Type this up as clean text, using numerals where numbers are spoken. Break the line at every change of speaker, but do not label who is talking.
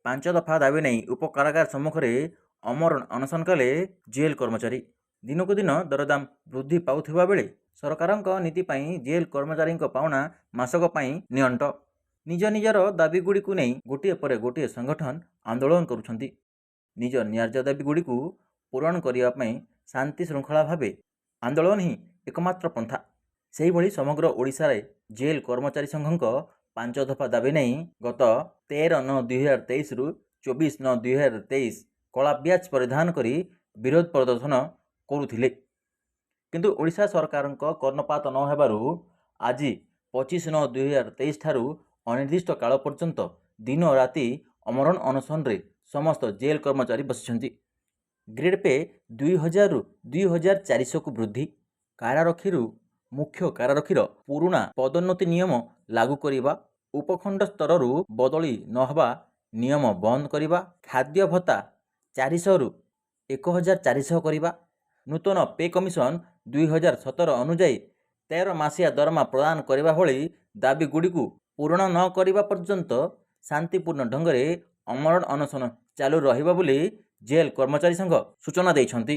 ପାଞ୍ଚ ଦଫା ଦାବି ନେଇ ଉପକାରାଗାର ସମ୍ମୁଖରେ ଅମରଣ ଅନଶନ କଲେ ଜେଲ୍ କର୍ମଚାରୀ। ଦିନକୁ ଦିନ ଦରଦାମ ବୃଦ୍ଧି ପାଉଥିବା ବେଳେ ସରକାରଙ୍କ ନୀତି ପାଇଁ ଜେଲ୍ କର୍ମଚାରୀଙ୍କ ପାଉଣା ମାସକ ପାଇଁ ନିଅଣ୍ଟ। ନିଜ ନିଜର ଦାବିଗୁଡ଼ିକୁ ନେଇ ଗୋଟିଏ ପରେ ଗୋଟିଏ ସଂଗଠନ ଆନ୍ଦୋଳନ କରୁଛନ୍ତି। ନିଜ ନ୍ୟାଯ୍ୟ ଦାବିଗୁଡ଼ିକୁ ପୂରଣ କରିବା ପାଇଁ ଶାନ୍ତି ଶୃଙ୍ଖଳା ଭାବେ ଆନ୍ଦୋଳନ ହିଁ ଏକମାତ୍ର ପନ୍ଥା। ସେହିଭଳି ସମଗ୍ର ଓଡ଼ିଶାରେ ଜେଲ୍ କର୍ମଚାରୀ ସଂଘଙ୍କ ପାଞ୍ଚ ଦଫା ଦାବି ନେଇ ଗତ 13/9/2023ରୁ 24/9/2023 କଳା ବ୍ୟାଚ୍ ପରିଧାନ କରି ବିରୋଧ ପ୍ରଦର୍ଶନ କରୁଥିଲେ। କିନ୍ତୁ ଓଡ଼ିଶା ସରକାରଙ୍କ କର୍ଣ୍ଣପାତ ନ ହେବାରୁ ଆଜି 25/9/2023 ଠାରୁ ଅନିର୍ଦ୍ଦିଷ୍ଟ କାଳ ପର୍ଯ୍ୟନ୍ତ ଦିନ ରାତି ଅମରଣ ଅନଶନରେ ସମସ୍ତ ଜେଲ୍ କର୍ମଚାରୀ ବସିଛନ୍ତି। ଗ୍ରେଡ୍ ପେ 2000ରୁ 2400କୁ ବୃଦ୍ଧି, କାରାରକ୍ଷୀରୁ ମୁଖ୍ୟ କାରାରକ୍ଷୀର ପୁରୁଣା ପଦୋନ୍ନତି ନିୟମ ଲାଗୁ କରିବା, ଉପଖଣ୍ଡ ସ୍ତରରୁ ବଦଳି ନ ହେବା ନିୟମ ବନ୍ଦ କରିବା, ଖାଦ୍ୟ ଭତ୍ତା 400ରୁ 1400 କରିବା, ନୂତନ ପେ କମିଶନ 2017 ଅନୁଯାୟୀ 13 ମାସିଆ ଦରମା ପ୍ରଦାନ କରିବା ଭଳି ଦାବିଗୁଡ଼ିକୁ ପୂରଣ ନ କରିବା ପର୍ଯ୍ୟନ୍ତ ଶାନ୍ତିପୂର୍ଣ୍ଣ ଢଙ୍ଗରେ ଅମରଣ ଅନଶନ ଚାଲୁ ରହିବ ବୋଲି ଜେଲ୍ କର୍ମଚାରୀ ସଂଘ ସୂଚନା ଦେଇଛନ୍ତି।